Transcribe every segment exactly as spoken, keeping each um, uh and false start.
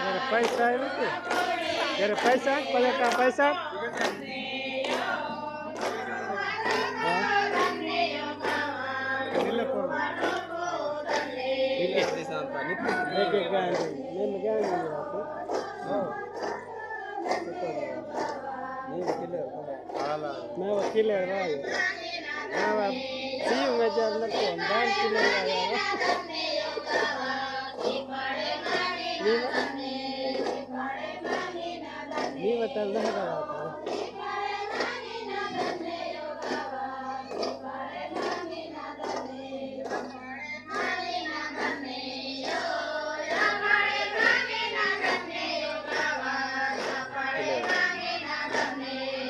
यार पैसा है बेटे, यार पैसा, पहले का पैसा। हाँ? मैं वकील है भाई। मैं वकील है भाई। मैं अब सीयू में जब लगता हूँ, बाल किले वाला। नी बतल रहा था।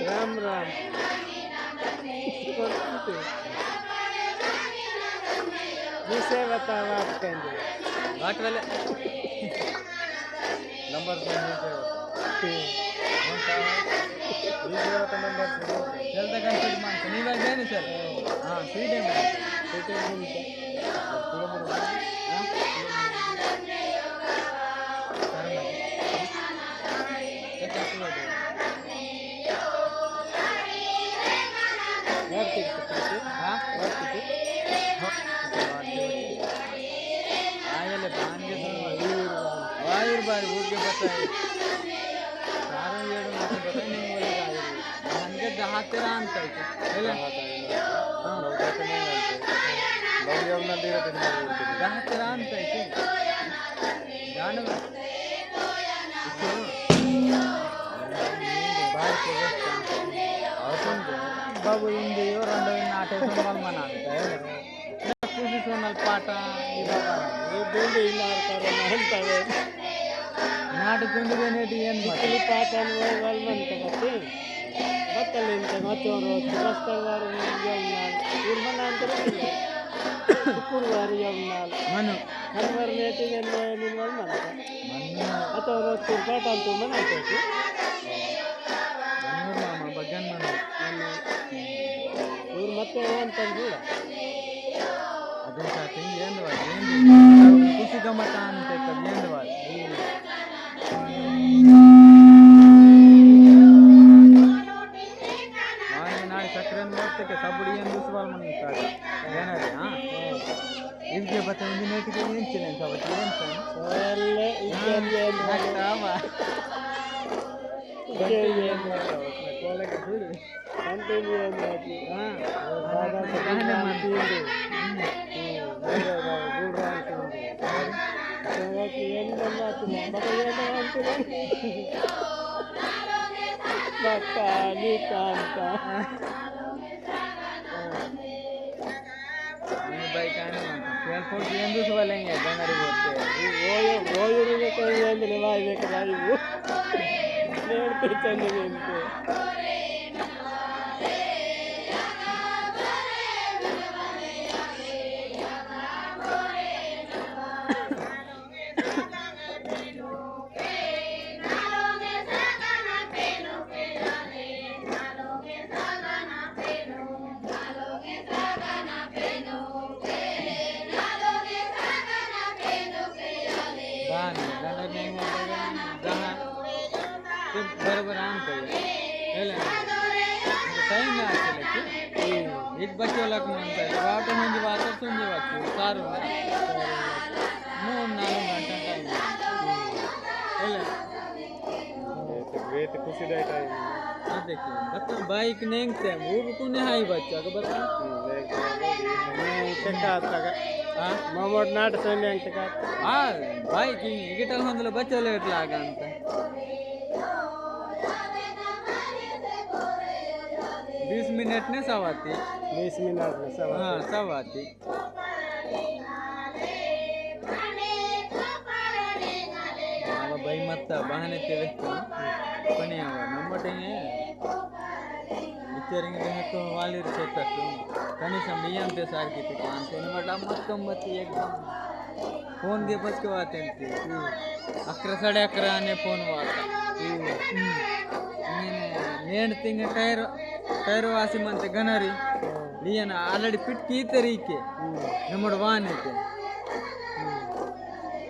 राम राम। विषय बताओ आप कहेंगे। बात वाले। नंबर से नहीं थे। कौन सा है? ये वाला तो नंबर से। चलता कंट्री मान, नहीं भाई, नहीं सर। हाँ, ठीक है, मैं। ठीक है, ठीक है। पूरा, पूरा। हाँ? सर, मैं। ये क्या पूरा दे? हाँ? आयले बांगे वायुर बार ऊर के पता है। सारों ये तो मुझे पता ही नहीं बोले आयुर। बांगे दहा तेरा अंत है। हेले? हाँ। लौटा तो नहीं अंत है। लौटा ना दे रहे थे। दहा तेरा अंत है। जानवर। बाबू इंदु यो रंडो नाटे संबल मना। कुछ सोनल पाटा। ये बेंडे इनार करो ना हम तवे। नाटे तुंदु बेनेटी एन मत। इकली पाटा वो वाल मन तो बत्ती। बत्तल इंत मचोरो बस्तर वार यमनाल। इरमन अंतर। शुक्रवार यमनाल। मनु। शनिवार नेटी एन वाल मन। मन्नू। अतो रोज कुर्बाट अंतु मनाते तू। मन्नूर मामा बग्गन मन्नू। मन्नू। ऊर मत्ते अंतन चूड़ा। अदे साथी एंदवाल, एंदवाल। कुछ गमत अंते कब एंदवाल। माने नाई सक्रेन मोत्ते के सबड़ी एंदुसवाल मन कागा। एना रे, हाँ? इनके पता नहीं कि एन चले, इनका पता नहीं। सोले, इनके लिए ना कावा। इनके लिए ना कावा। कोले का थोड़ी। कंटिन्यू है कि हाँ। बाबा से कहने मन। गुड़ राम सिंह। तो कि ये नहीं बनना तुम्हें। बता ये नहीं बनना तुम्हें। बता नहीं कांता। हाँ। बाई काने मानता। एयरपोर्ट एंदुस वालेंगे, डंगरी बोलते। वो, वो, वो, ये भी कहीं एंदले भाई, मैं कह रही हूँ। नेड़ पे चंद में इनको। बरोबर आंता है। हेले। टाइम ना आते लेके। इत बच्चों लक मानता है। बात होंगे, बात सुनने बात। सारू। मून नालू घंटा टाइम। हेले। वेट, वेट खुशी दे टाइम। हाँ, देखिए। बच्चा बाइक नेंग ते, वो भी कोने हाई बच्चा, अगर बच्चा। हम्म, नेंग ते, नेंग ते का आता का? हाँ? मोमोट नाट से नेंग ते का? हाँ, बाइक ही, गिटार होंदलो बच्चा लेट लागा अंत। बीस मिनट ने सवाती। बीस मिनट ने सवाती। हाँ, सवाती। बाबा भाई मत्ता बहाने ते वेहतो। पनी आवा, नम्मटेंगे। इच्चरिंग देहतो वाली रिसोता तू। कनी समियन ते सार की ते कान ते। मतलब मत कम मत एकदम। फोन दे बस के बात है इनकी। अकरा, साढ़े अकरा आने फोन वाता। हम्म। हम्म। नेन, नेन तिंग टायर, टायर वासी मनते गनरी। लियन already फिट की तरीके। हम्म। नमड़ वाने ते। हम्म।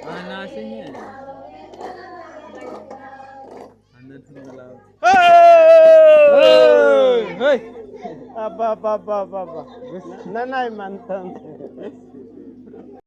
आना सिंह। अन्ना तुम लाओ। हे! हे! अब्बा, अब्बा, अब्बा, अब्बा, अब्बा। ना, ना, मानता हूँ।